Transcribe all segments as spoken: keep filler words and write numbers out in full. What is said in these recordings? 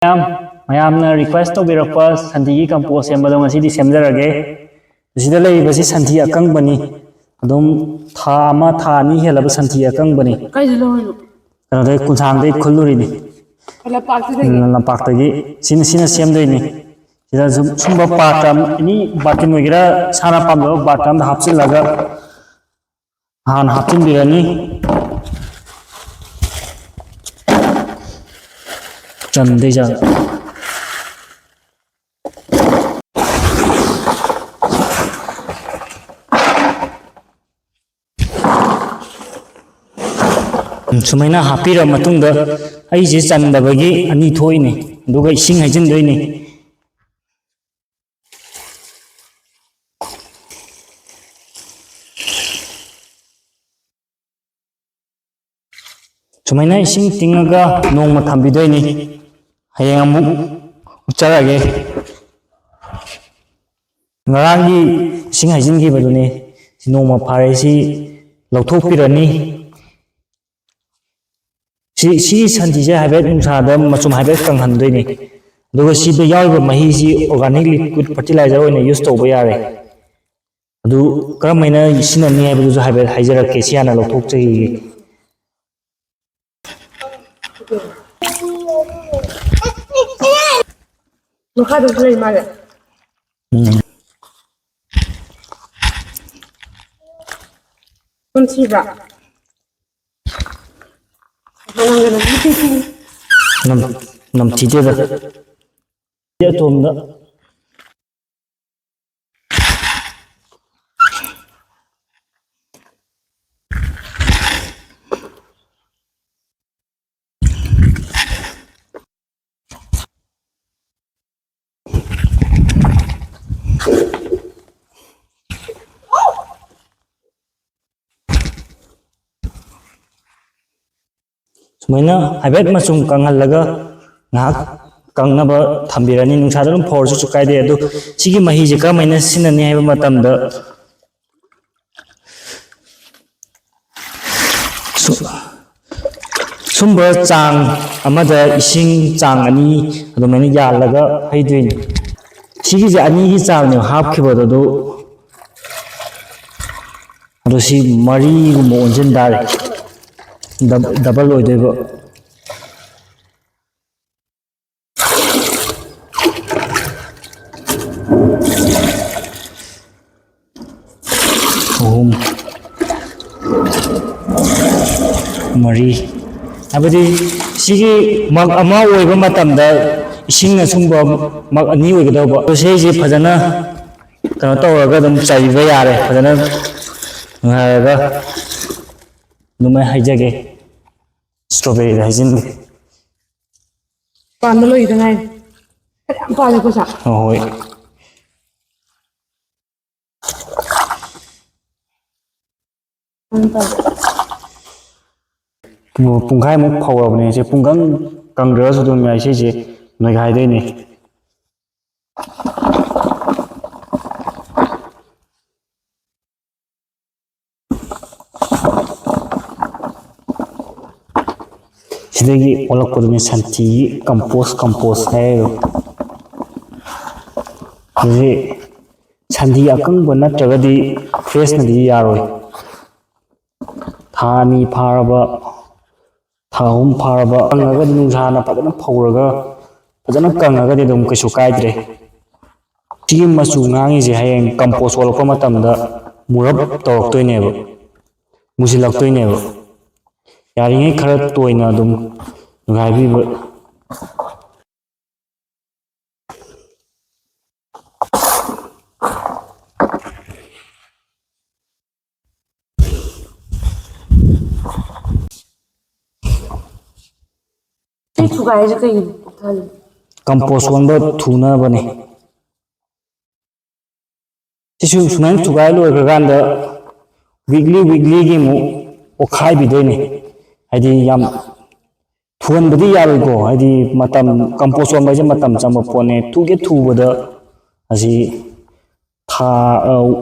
ꯃꯌꯥꯝ, ꯃꯌꯥꯝꯅ request ꯇꯧꯕꯤꯔꯛꯄ ꯁꯟꯊꯤꯒꯤ compost ꯁꯦꯝꯕꯗꯣ ꯉꯁꯤꯗꯤ ꯁꯦꯝꯖꯔꯒꯦ꯫ ꯑꯁꯤꯗ ꯂꯩꯔꯤꯕꯁꯤ ꯁꯟꯊꯤ ꯑꯀꯪꯕꯅꯤ꯫ ꯑꯗꯨꯝ ꯊꯥ ꯑꯃ, ꯊꯥ ꯑꯅꯤ ꯍꯦꯜꯂꯕ ꯁꯟꯊꯤ ꯑꯀꯪꯕꯅꯤ꯫ ꯀꯥꯏꯗ ꯂꯧꯔꯤꯅꯣ? ꯀꯩꯅꯣꯗꯩ, ꯀꯨꯟꯁꯥꯡꯗꯩ ꯈꯨꯜꯂꯨꯔꯤꯅꯤ꯫ ꯂꯝꯄꯥꯛꯇꯨꯗꯒꯤ? ꯎꯝ, ꯂꯝꯄꯥꯛꯇꯒꯤ꯫ ꯁꯤꯅ, ꯁꯤꯅ ꯁꯦꯝꯗꯣꯏꯅꯤ꯫ ꯁꯤꯗ ꯁꯨꯝ, ꯁꯨꯝꯕ ꯄꯥꯇ꯭ꯔ ꯑꯃ, any ꯕꯥꯔꯇꯤꯟ ꯑꯣꯏꯒꯦꯔꯥ, ꯏꯁꯥꯅ ꯄꯥꯝꯖꯕ ꯄꯥꯇ꯭ꯔ ꯑꯃꯗ ꯍꯥꯞꯆꯤꯜꯂꯒ ꯍꯥꯟꯅ ꯍꯥꯞꯆꯤꯟꯕꯤꯔꯅꯤ꯫ ꯆꯟꯗꯣꯏ ꯖꯥꯠꯂ? ꯁꯨꯃꯥꯏꯅ ꯍꯥꯞꯄꯤꯔꯕ ꯃꯇꯨꯡꯗ, ꯑꯩꯁꯦ ꯆꯟꯗꯕꯒꯤ ꯑꯅꯤ ꯊꯣꯛꯏꯅꯦ, ꯑꯗꯨꯒ ꯏꯁꯤꯡ ꯍꯩꯖꯤꯟꯗꯣꯏꯅꯤ꯫ ꯁꯨꯃꯥꯏꯅ ꯏꯁꯤꯡ ꯇꯤꯡꯉꯒ ꯅꯣꯡꯃ ꯊꯝꯕꯤꯗꯣꯏꯅꯤ꯫ ꯍꯌꯦꯡ ꯑꯃꯨꯛ ꯎꯠꯆꯔꯛꯑꯒꯦ꯫ ꯉꯔꯥꯡꯒꯤ ꯏꯁꯤꯡ ꯍꯩꯖꯤꯟꯈꯤꯕꯗꯨꯅꯤ꯫ ꯁꯤ ꯅꯣꯡꯃ ꯐꯥꯔꯦ, ꯁꯤ ꯂꯧꯊꯣꯛꯄꯤꯔꯅꯤ꯫ ꯁꯤ, ꯁꯤꯒꯤ ꯁꯟꯊꯤꯁꯦ ꯍꯥꯏꯐꯦꯠ ꯅꯨꯡꯁꯥꯗ ꯃꯆꯨꯝ ꯍꯥꯏꯐꯦꯠ ꯀꯪꯍꯟꯗꯣꯏꯅꯤ꯫ ꯑꯗꯨꯒ ꯁꯤꯗ ꯌꯥꯎꯔꯤꯕ ꯃꯍꯤꯁꯤ organic liquid fertilizer ꯑꯣꯏꯅ use ꯇꯧꯕ ꯌꯥꯔꯦ꯫ ꯑꯗꯨ ꯀꯔꯝ ꯍꯥꯏꯅ ꯁꯤꯖꯤꯟꯅꯅꯤ ꯍꯥꯏꯕꯗꯨꯁꯨ ꯍꯥꯏꯐꯦꯠ ꯍꯥꯏꯖꯔꯛꯀꯦ꯫ ꯁꯤ ꯍꯥꯟꯅ ꯂꯧꯊꯣꯛꯆꯈꯤꯒꯦ꯫ ꯃꯈꯥꯗꯁꯨ ꯂꯩ ꯃꯥꯜꯂꯦ꯫ ꯎꯝ꯫ ꯅꯝꯊꯤꯕ꯭ꯔꯥ? ꯅꯝ-, ꯅꯝꯊꯤꯗꯦꯗ꯫ ꯑꯇꯣꯝꯗ꯫ ꯁꯨꯃꯥꯏꯅ ꯍꯥꯏꯐꯦꯠ ꯃꯆꯨꯝ ꯀꯪꯍꯜꯂꯒ ꯉꯥꯏꯍꯥꯛ ꯀꯪꯅꯕ ꯊꯝꯕꯤꯔꯅꯤ꯫ ꯅꯨꯡꯁꯥꯗ ꯑꯗꯨꯝ ꯐꯧꯔꯁꯨ ꯀꯩꯁꯨ ꯀꯥꯏꯗꯦ꯫ ꯑꯗꯨ ꯁꯤꯒꯤ ꯃꯍꯤꯁꯦ ꯀꯔꯝꯍꯥꯏꯅ ꯁꯤꯖꯤꯟꯅꯅꯤ ꯍꯥꯏꯕ ꯃꯇꯝꯗ, ꯁꯨ-, ꯁꯨꯝꯕ ꯆꯥꯡ ꯑꯃꯗ ꯏꯁꯤꯡ ꯆꯥꯡ ꯑꯅꯤ ꯑꯗꯨꯃꯥꯏꯅ ꯌꯥꯜꯂꯒ ꯍꯩꯗꯣꯏꯅꯤ꯫ ꯁꯤꯒꯤꯁꯦ ꯑꯅꯤꯒꯤ ꯆꯥꯡꯅꯦꯕ ꯍꯥꯞꯈꯤꯕꯗꯣ, ꯑꯗꯨ ꯑꯗꯣ ꯁꯤ ꯃꯔꯤꯒꯨꯝꯕ ꯑꯣꯟꯁꯤꯟ ꯇꯥꯔꯦ, ꯗꯕꯜ ꯑꯣꯏꯗꯣꯏꯕ꯫ ꯑꯍꯨꯝ, ꯃꯔꯤ, ꯍꯥꯏꯕꯗꯤ ꯁꯤꯒꯤ ꯃꯛ ꯑꯃ ꯑꯣꯏꯕ ꯃꯇꯝꯗ ꯏꯁꯤꯡ ꯑꯁꯨꯡꯕ ꯃꯛ ꯑꯅꯤ ꯑꯣꯏꯒꯗꯧꯕ꯫ ꯑꯗꯣ ꯁꯤꯁꯦ ꯐꯖꯅ ꯀꯩꯅꯣ ꯇꯧꯔꯒ ꯑꯗꯨꯝ ꯆꯥꯏꯕꯤꯕ ꯌꯥꯔꯦ꯫ ꯐꯖꯅ ꯉꯥꯏꯔꯒ ꯑꯗꯨꯃꯥꯏꯅ ꯍꯩꯖꯒꯦ꯫ ꯏꯁꯇ꯭ꯔꯣꯕꯦꯔꯤꯗ ꯍꯩꯖꯤꯟꯒꯦ꯫ ꯄꯥꯟꯕ ꯂꯣꯏꯈꯤꯗ ꯉꯥꯏꯔꯤ꯫ ꯐꯅꯌꯥꯝ ꯄꯥꯜꯂꯦꯀꯣ ꯁꯥ꯫ ꯍꯣꯏ꯫ ꯎꯝ, ꯄꯥꯜꯂꯦ꯫ ꯄꯨꯡ-, ꯄꯨꯡꯈꯥꯏꯃꯨꯛ ꯐꯧꯔꯕꯅꯦ꯫ ꯁꯦ ꯄꯨꯡꯀꯪ ꯀꯪꯗ꯭ꯔꯒꯁꯨ ꯑꯗꯨꯝ ꯌꯥꯏ꯫ ꯁꯤꯁꯦ ꯅꯣꯏꯒꯥꯏꯗꯣꯏꯅꯦ꯫ ꯁꯤꯗꯒꯤ ꯑꯣꯜꯂꯛꯄꯗꯨꯅꯤ ꯁꯟꯊꯤꯒꯤ ꯀꯝꯄꯣꯁ, ꯀꯝꯄꯣꯁ ꯍꯥꯏꯔꯤꯕ꯫ ꯍꯧꯖꯤꯛ ꯁꯟꯊꯤ ꯑꯀꯪꯕ ꯅꯠꯇ꯭ꯔꯒꯗꯤ ꯐ꯭ꯔꯦꯁꯅꯗꯤ ꯌꯥꯔꯣꯏ꯫ ꯊꯥ ꯑꯅꯤ ꯐꯥꯔꯕ, ꯊꯥ ꯑꯍꯨꯝ ꯐꯥꯔꯕ ꯀꯪꯉꯒꯗꯤ, ꯅꯨꯡꯁꯥꯅ ꯐꯖꯅ ꯐꯧꯔꯒ ꯐꯖꯅ ꯀꯪꯉꯒꯗꯤ ꯑꯗꯨꯝ ꯀꯩꯁꯨ ꯀꯥꯏꯗ꯭ꯔꯦ꯫ ꯁꯤꯒꯤ ꯃꯆꯨ ꯉꯥꯡꯉꯤꯁꯦ ꯍꯌꯦꯡ ꯀꯝꯄꯣꯁ ꯑꯣꯜꯂꯛꯄ ꯃꯇꯝꯗ ꯃꯨꯔꯞ ꯇꯧꯔꯛꯇꯣꯏꯅꯦꯕ, ꯃꯨꯁꯤꯜꯂꯛꯇꯣꯏꯅꯦꯕ꯫ ꯌꯥꯔꯤꯉꯩ ꯈꯔ ꯇꯣꯏꯅ ꯑꯗꯨꯝ ꯅꯨꯡꯉꯥꯏꯕꯤꯕ꯫ ꯁꯤ ꯊꯨꯒꯥꯏꯔꯤꯁꯦ ꯀꯩꯒꯤꯅꯣ? ꯀꯝꯄꯣꯁ ꯑꯣꯟꯕ ꯊꯨꯅꯕꯅꯦ꯫ ꯁꯤꯁꯨ ꯁꯨꯃꯥꯏꯅ ꯊꯨꯒꯥꯏ ꯂꯣꯏꯈ꯭ꯔꯀꯥꯟꯗ ꯋꯤꯛꯂꯤ ꯋꯤꯛꯂꯤꯒꯤ ꯑꯃꯨꯛ ꯑꯣꯠꯈꯥꯏꯕꯤꯗꯣꯏꯅꯦ꯫ ꯍꯥꯏꯗꯤ ꯌꯥꯝ ꯊꯨꯍꯟꯕꯗꯤ ꯌꯥꯔꯣꯏꯀꯣ, ꯍꯥꯏꯗꯤ ꯃꯇꯝ, ꯀꯝꯄꯣꯁ ꯑꯣꯟꯕ ꯍꯥꯏꯁꯦ ꯃꯇꯝ ꯆꯪꯕ ꯄꯣꯠꯅꯦ꯫ ꯊꯨꯒꯦ ꯊꯨꯕꯗ ꯑꯁꯤ ꯊꯥ, ꯑ,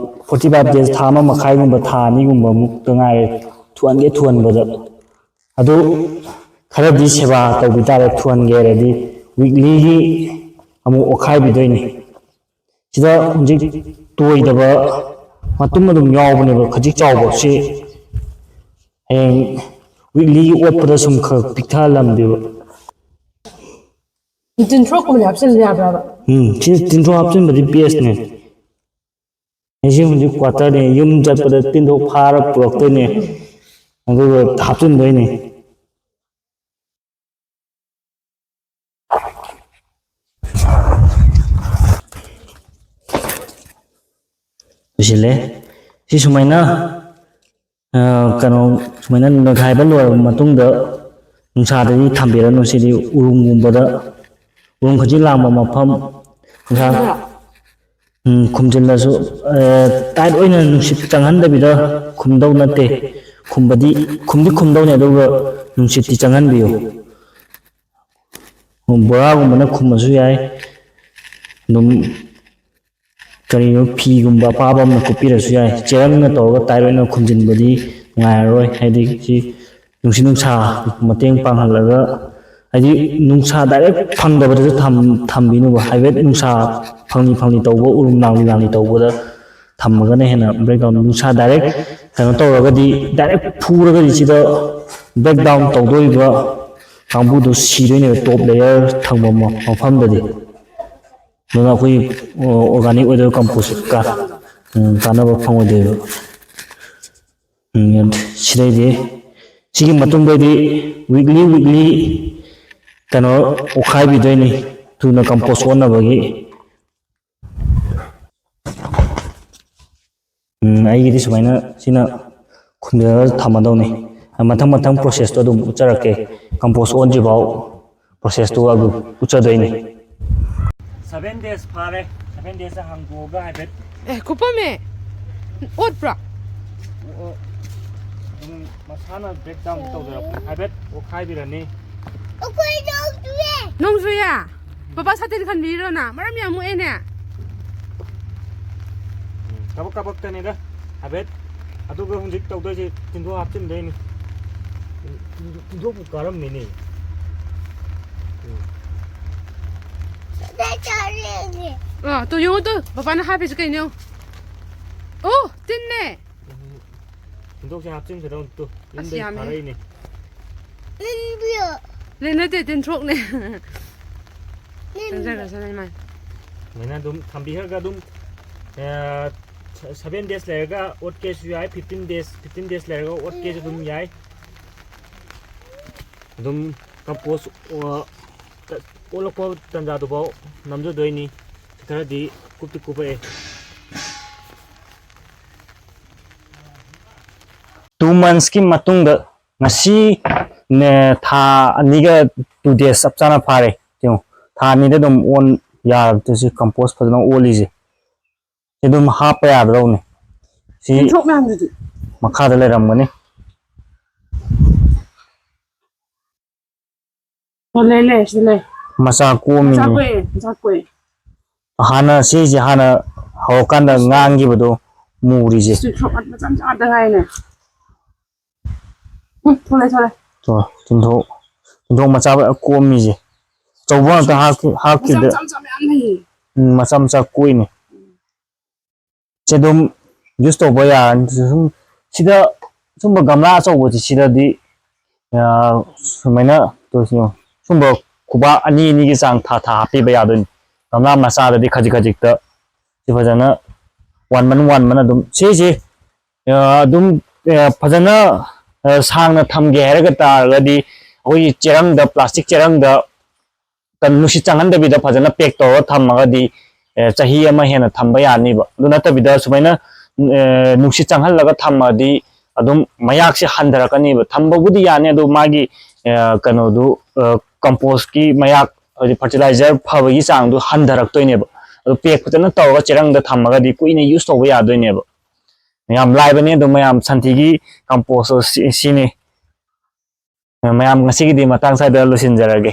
forty five days, ꯊꯥ ꯑꯃ ꯃꯈꯥꯏꯒꯨꯝꯕ, ꯊꯥ ꯑꯅꯤꯒꯨꯝꯕ ꯃꯨꯛꯇ ꯉꯥꯏꯔꯦ ꯊꯨꯍꯟꯒꯦ ꯊꯨꯍꯟꯕꯗ꯫ ꯑꯗꯨ ꯈꯔꯗꯤ ꯁꯦꯕꯥ ꯇꯧꯕꯤ ꯇꯥꯔꯦ꯫ ꯊꯨꯍꯟꯒꯦ ꯍꯥꯏꯔꯗꯤ ꯋꯤꯛꯂꯤꯒꯤ ꯑꯃꯨꯛ ꯑꯣꯠꯈꯥꯏꯕꯤꯗꯣꯏꯅꯤ꯫ ꯁꯤꯗ ꯍꯧꯖꯤꯛ ꯇꯣꯏꯗꯕ ꯃꯇꯨꯝ ꯑꯗꯨꯝ ꯌꯥꯎꯕꯅꯦꯕ, ꯈꯖꯤꯛ ꯆꯥꯎꯕ꯫ ꯁꯤ ꯍꯌꯦꯡ ꯋꯤꯛꯂꯤꯒꯤ ꯑꯣꯠꯄꯗ ꯁꯨꯝ ꯈꯔ ꯄꯤꯛꯊꯍꯜꯂꯝꯗꯦꯕ꯫ ꯇꯤꯟꯊ꯭ꯔꯣꯛꯀꯨꯝꯕꯗꯤ ꯍꯥꯞꯆꯤꯟꯕ ꯌꯥꯕ꯭ꯔꯕ? ꯎꯝ, ꯁꯤ ꯇꯤꯟꯊ꯭ꯔꯣꯛ ꯍꯥꯞꯆꯤꯟꯕꯗꯤ ꯕꯦꯁꯅꯦ꯫ ꯑꯩꯁꯦ ꯍꯧꯖꯤꯛ ꯀ꯭ꯋꯥꯇꯔꯅꯦ, ꯌꯨꯝ ꯆꯠꯄꯗ ꯇꯤꯟꯊ꯭ꯔꯣꯛ ꯐꯥꯔ ꯄꯨꯔꯛꯇꯣꯏꯅꯦ, ꯑꯗꯨꯒ ꯍꯥꯞꯆꯤꯟꯗꯣꯏꯅꯦ꯫ ꯂꯣꯏꯁꯤꯜꯂꯦ꯫ ꯁꯤ ꯁꯨꯃꯥꯏꯅ, ꯑ, ꯀꯩꯅꯣ, ꯁꯨꯃꯥꯏꯅ ꯅꯣꯏꯈꯥꯏꯕ ꯂꯣꯏꯔꯕ ꯃꯇꯨꯡꯗ ꯅꯨꯡꯁꯥꯗꯗꯤ ꯊꯝꯕꯤꯔꯅꯨ꯫ ꯁꯤꯗꯤ ꯎꯔꯨꯝꯒꯨꯝꯕꯗ, ꯎꯔꯨꯝ ꯈꯖꯤꯛ ꯂꯥꯡꯕ ꯃꯐꯝ, ꯅꯨꯡꯁꯥ, ꯎꯝ, ꯈꯨꯝꯖꯤꯜꯂꯁꯨ, ꯑ, ꯇꯥꯏꯠ ꯑꯣꯏꯅ ꯅꯨꯡꯁꯤꯠ ꯆꯪꯍꯟꯗꯕꯤꯗ ꯈꯨꯝꯗꯧ ꯅꯠꯇꯦ꯫ ꯈꯨꯝꯕꯗꯤ, ꯈꯨꯝꯗꯤ ꯈꯨꯝꯗꯧꯅꯦ, ꯑꯗꯨꯒ ꯅꯨꯡꯁꯤꯠꯇꯤ ꯆꯪꯍꯟꯕꯤꯌꯨ꯫ ꯕꯣꯔꯥꯒꯨꯝꯕꯅ ꯈꯨꯝꯃꯁꯨ ꯌꯥꯏ꯫ ꯑꯗꯨꯝ ꯀꯔꯤꯅꯣ, ꯐꯤꯒꯨꯝꯕ ꯑꯄꯥꯕ ꯑꯃꯅ ꯀꯨꯞꯄꯤꯔꯁꯨ ꯌꯥꯏ꯫ ꯆꯦꯔꯪꯅ ꯇꯧꯔꯒ ꯇꯥꯏꯠ ꯑꯣꯏꯅ ꯈꯨꯝꯖꯤꯟꯕꯗꯤ ꯅꯨꯡꯉꯥꯏꯔꯔꯣꯏ꯫ ꯍꯥꯏꯗꯤ ꯁꯤ ꯅꯨꯡꯁꯤꯠ ꯅꯨꯡꯁꯥ ꯃꯇꯦꯡ ꯄꯥꯡꯍꯜꯂꯒ, ꯍꯥꯏꯗꯤ ꯅꯨꯡꯁꯥ ꯗꯥꯏꯔꯦꯛ ꯐꯪꯗꯕꯗꯁꯨ ꯊꯝ-, ꯊꯝꯕꯤꯅꯨꯕ꯫ ꯍꯥꯏꯐꯦꯠ ꯅꯨꯡꯁꯥ ꯐꯪꯂꯤ ꯐꯪꯂꯤ ꯇꯧꯕ, ꯎꯔꯨꯝ ꯂꯥꯡꯂꯤ ꯂꯥꯡꯂꯤ ꯇꯧꯕꯗ ꯊꯝꯃꯒꯅ ꯍꯦꯟꯅ ꯕ꯭ꯔꯦꯛꯗꯥꯎꯟ꯫ ꯅꯨꯡꯁꯥ ꯗꯥꯏꯔꯦꯛ ꯀꯩꯅꯣ ꯇꯧꯔꯒꯗꯤ, ꯗꯥꯏꯔꯦꯛ ꯐꯨꯔꯒꯗꯤ ꯁꯤꯗ ꯕ꯭ꯔꯦꯛꯗꯥꯎꯟ ꯇꯧꯗꯣꯔꯤꯕ ꯀꯥꯡꯕꯨꯗꯨ ꯁꯤꯗꯣꯏꯅꯦꯕ, ꯇꯣꯞ ꯂꯦꯌꯔ ꯊꯝꯕ ꯃ-, ꯃꯐꯝꯗꯗꯤ꯫ ꯑꯗꯨꯅ ꯑꯩꯈꯣꯏꯒꯤ, ꯑꯣ, ꯑꯣꯔꯒꯥꯅꯤꯛ ꯑꯣꯏꯗꯕ ꯀꯝꯄꯣꯁ ꯀꯥ-, ꯎꯝ, ꯀꯥꯟꯅꯕ ꯐꯪꯉꯣꯏꯗꯣꯏꯕ꯫ ꯎꯝ, ꯁꯤꯗꯩꯗꯤ, ꯁꯤꯒꯤ ꯃꯇꯨꯡꯗꯩꯗꯤ ꯋꯤꯛꯂꯤ, ꯋꯤꯛꯂꯤ ꯀꯩꯅꯣ ꯑꯣꯠꯈꯥꯏꯕꯤꯗꯣꯏꯅꯤ, ꯊꯨꯅ ꯀꯝꯄꯣꯁ ꯑꯣꯟꯅꯕꯒꯤ꯫ ꯎꯝ, ꯑꯩꯒꯤꯗꯤ ꯁꯨꯃꯥꯏꯅ ꯁꯤꯅ ꯈꯨꯝꯖꯤꯜꯂꯒ ꯊꯝꯃꯗꯧꯅꯤ꯫ ꯃꯊꯪ ꯃꯊꯪ ꯄ꯭ꯔꯣꯁꯦꯁꯇꯣ ꯑꯗꯨꯝ ꯎꯠꯆꯔꯛꯀꯦ꯫ ꯀꯝꯄꯣꯁ ꯑꯣꯟꯗ꯭ꯔꯤꯐꯥꯎ ꯄ꯭ꯔꯣꯁꯦꯁꯇꯨ ꯑꯗꯨꯝ ꯎꯠꯆꯗꯣꯏꯅꯤ꯫ Seven days ꯐꯥꯔꯦ꯫ Seven days ꯍꯥꯡꯗꯣꯛꯑꯒ ꯍꯥꯏꯐꯦꯠ꯫ ꯑꯦ, ꯀꯨꯞꯄꯝꯃꯦ꯫ ꯑꯣꯠꯄ꯭ꯔꯣ? ꯑꯣ, ꯑꯣ꯫ ꯑꯗꯨꯝ ꯃꯁꯥꯅ ꯕ꯭ꯔꯦꯛꯗꯥꯎꯟ ꯇꯧꯖꯔꯛꯄꯅꯤ꯫ ꯍꯥꯏꯐꯦꯠ ꯑꯣꯠꯈꯥꯏꯕꯤꯔꯅꯤ꯫ ꯅꯣꯡ ꯆꯨꯏꯌꯦ? ꯄꯄꯥ ꯁꯥꯇꯤꯟ ꯈꯟꯕꯤꯔꯣ ꯅ? ꯃꯔꯝ ꯌꯥꯝ ꯃꯣꯛꯑꯦꯅꯦ꯫ ꯎꯝ, ꯀꯕꯛ ꯀꯕꯛꯇꯅꯤꯗ꯫ ꯍꯥꯏꯐꯦꯠ꯫ ꯑꯗꯨꯒ ꯍꯧꯖꯤꯛ ꯇꯧꯗꯣꯏꯁꯦ ꯇꯤꯟꯊ꯭ꯔꯣꯛ ꯍꯥꯞꯆꯤꯟꯗꯣꯏꯅꯤ꯫ ꯇꯤꯟꯊ꯭ꯔꯣꯛꯄꯨ ꯀꯥꯔꯝꯃꯤꯅꯦ꯫ ꯑꯥ, ꯇꯨ ꯌꯦꯡꯉꯣ ꯇꯨ, ꯕꯕꯥꯅ ꯍꯥꯞꯄꯤꯁꯦ ꯀꯩꯅꯣ ꯌꯦꯡꯉꯣ꯫ ꯑꯣ, ꯇꯤꯟꯅꯦ꯫ ꯇꯤꯟꯊ꯭ꯔꯣꯛꯁꯦ ꯍꯥꯞꯆꯤꯟꯒꯗꯧꯅꯤ ꯇꯨ꯫ ꯑꯁ, ꯌꯨꯝꯗꯒꯤ ꯌꯥꯝꯃꯦ꯫ ꯐꯥꯔꯛꯏꯅꯦ꯫ ꯂꯦ, ꯅꯠꯇꯦ, ꯇꯤꯟꯊ꯭ꯔꯣꯛꯅꯦ꯫ ꯆꯪꯖꯔꯁꯅꯨ ꯏꯃꯥ꯫ ꯁꯨꯃꯥꯏꯅ ꯑꯗꯨꯝ ꯊꯝꯕꯤꯈ꯭ꯔꯒ ꯑꯗꯨꯝ, ꯑ, seven days ꯂꯩꯔꯒ ꯑꯣꯠꯀꯦꯁꯨ ꯌꯥꯏ, fifteen days, fifteen days ꯂꯩꯔꯒ ꯑꯣꯠꯀꯦꯁꯨ ꯑꯗꯨꯝ ꯌꯥꯏ꯫ ꯑꯗꯨꯝ compost, ꯑ, ꯑꯣꯜꯂꯛꯄ ꯇꯥꯟꯖꯥꯗꯨꯐꯥꯎ ꯅꯝꯖꯗꯣꯏꯅꯤ꯫ ꯈꯔꯗꯤ ꯀꯨꯞꯇꯤ ꯀꯨꯞꯄꯛꯑꯦ꯫ Two months ꯀꯤ ꯃꯇꯨꯡꯗ ꯉꯁꯤ ꯅꯦ, ꯊꯥ ꯑꯅꯤꯒ two days ꯆꯞ ꯆꯥꯅ ꯐꯥꯔꯦ꯫ ꯌꯦꯡꯉꯨ, ꯊꯥ ꯑꯅꯤꯗ ꯑꯗꯨꯝ ꯑꯣꯟ ꯌꯥꯔꯕꯗꯨ ꯁꯤ compost ꯐꯖꯅ ꯑꯣꯜꯂꯤꯁꯦ꯫ ꯁꯤ ꯑꯗꯨꯝ ꯍꯥꯞꯄ ꯌꯥꯗ꯭ꯔꯧꯅꯦ꯫ ꯁꯤ ꯇꯤꯟꯊ꯭ꯔꯣꯛ ꯃꯌꯥꯝꯗꯨꯗꯤ? ꯃꯈꯥꯗ ꯂꯩꯔꯝꯒꯅꯤ꯫ ꯑꯣ, ꯂꯩ, ꯂꯩ, ꯁꯤ ꯂꯩ꯫ ꯃꯆꯥ ꯀꯣꯝꯃꯤꯅꯦ꯫ ꯃꯆꯥ ꯀꯣꯛꯑꯦ, ꯃꯆꯥ ꯀꯣꯛꯑꯦ꯫ ꯍꯥꯟꯅ ꯁꯤꯁꯦ ꯍꯥꯟꯅ ꯍꯧꯔꯀꯥꯟꯗ ꯉꯥꯡꯈꯤꯕꯗꯣ ꯃꯨꯔꯤꯁꯦ꯫ ꯇꯤꯟꯊ꯭ꯔꯣꯛ ꯃꯆꯥ ꯃꯆꯥ ꯉꯥꯛꯇ ꯉꯥꯏꯅꯦ꯫ ꯎꯝ, ꯊꯣꯛꯂꯛꯑꯦ, ꯊꯣꯛꯂꯛꯑꯦ꯫ ꯇꯣ, ꯇꯤꯟꯊ꯭ꯔꯣꯛ, ꯇꯤꯟꯊ꯭ꯔꯣꯛ ꯃꯆꯥ ꯀꯣꯝꯃꯤꯁꯦ꯫ ꯑꯆꯧꯕ ꯉꯥꯛꯇ ꯍꯥꯞꯈꯤ-, ꯃꯆꯥ ꯍꯥꯞꯈꯤꯕꯗ, ꯃꯆꯥ ꯃꯆꯥ ꯃꯌꯥꯝ ꯂꯩꯌꯦ꯫ ꯎꯝ, ꯃꯆꯥ ꯃꯆꯥ ꯀꯣꯛꯏꯅꯦ꯫ ꯁꯦ ꯑꯗꯨꯝ use ꯇꯧꯕ ꯌꯥꯔꯅꯤ꯫ ꯁꯨꯝ ꯁꯤꯗ ꯁꯨꯝꯕ ꯒꯝꯂꯥ ꯑꯆꯧꯕꯁꯦ ꯁꯤꯗꯗꯤ, ꯑ, ꯁꯨꯃꯥꯏꯅ ꯇꯧꯁꯤ ꯌꯦꯡꯉꯣ꯫ ꯁꯨꯝꯕ ꯈꯨꯕꯥꯛ ꯑꯅꯤ ꯑꯅꯤꯒꯤ ꯆꯥꯡ ꯊꯥ ꯊꯥ ꯍꯥꯞꯄꯤꯕ ꯌꯥꯗꯣꯏꯅꯤ꯫ ꯒꯝꯂꯥ ꯃꯆꯥꯗꯗꯤ ꯈꯖꯤꯛ ꯈꯖꯤꯛꯇ ꯁꯤ ꯐꯖꯅ ꯋꯥꯟꯃꯟ ꯋꯥꯟꯃꯟ ꯑꯗꯨꯝ ꯁꯤꯁꯦ, ꯑ, ꯑꯗꯨꯝ, ꯑ, ꯐꯖꯅ, ꯑ, ꯁꯥꯡꯅ ꯊꯝꯒꯦ ꯍꯥꯏꯔꯒ ꯇꯥꯔꯒꯗꯤ ꯑꯩꯈꯣꯏꯒꯤ ꯆꯦꯔꯪꯗ, plastic ꯆꯦꯔꯪꯗ ꯀ-, ꯅꯨꯡꯁꯤꯠ ꯆꯪꯍꯟꯗꯕꯤꯗ ꯐꯖꯅ pack ꯇꯧꯔꯒ ꯊꯝꯃꯒꯗꯤ, ꯑ, ꯆꯍꯤ ꯑꯃ ꯍꯦꯟꯅ ꯊꯝꯕ ꯌꯥꯅꯤꯕ꯫ ꯑꯗꯨ ꯅꯠꯇꯕꯤꯗ ꯁꯨꯃꯥꯏꯅ, ꯑ, ꯅꯨꯡꯁꯤꯠ ꯆꯪꯍꯜꯂꯒ ꯊꯝꯃꯗꯤ ꯑꯗꯨꯝ ꯃꯌꯥꯛꯁꯦ ꯍꯟꯊꯔꯛꯀꯅꯤꯕ꯫ ꯊꯝꯕꯕꯨꯗꯤ ꯌꯥꯅꯤ, ꯑꯗꯨ ꯃꯥꯒꯤ, ꯑ, ꯀꯩꯅꯣꯗꯨ, ꯑ, compost ꯀꯤ ꯃꯌꯥꯛ, ꯍꯥꯏꯗꯤ fertilizer ꯐꯕꯒꯤ ꯆꯥꯡꯗꯨ ꯍꯟꯊꯔꯛꯇꯣꯏꯅꯦꯕ꯫ ꯑꯗꯨ pack ꯐꯖꯅ ꯇꯧꯔꯒ ꯆꯦꯔꯪꯗ ꯊꯝꯃꯒꯗꯤ ꯀꯨꯏꯅ use ꯇꯧꯕ ꯌꯥꯗꯣꯏꯅꯦꯕ꯫ ꯌꯥꯝ ꯂꯥꯏꯕꯅꯦ꯫ ꯑꯗꯨꯝ ꯃꯌꯥꯝ ꯁꯟꯊꯤꯒꯤ compost ꯁꯤ-, ꯁꯤꯅꯤ꯫ ꯃꯌꯥꯝ ꯉꯁꯤꯒꯤꯗꯤ ꯃꯇꯥꯡ ꯁ꯭ꯋꯥꯏꯗ ꯂꯣꯏꯁꯤꯟꯖꯔꯒꯦ꯫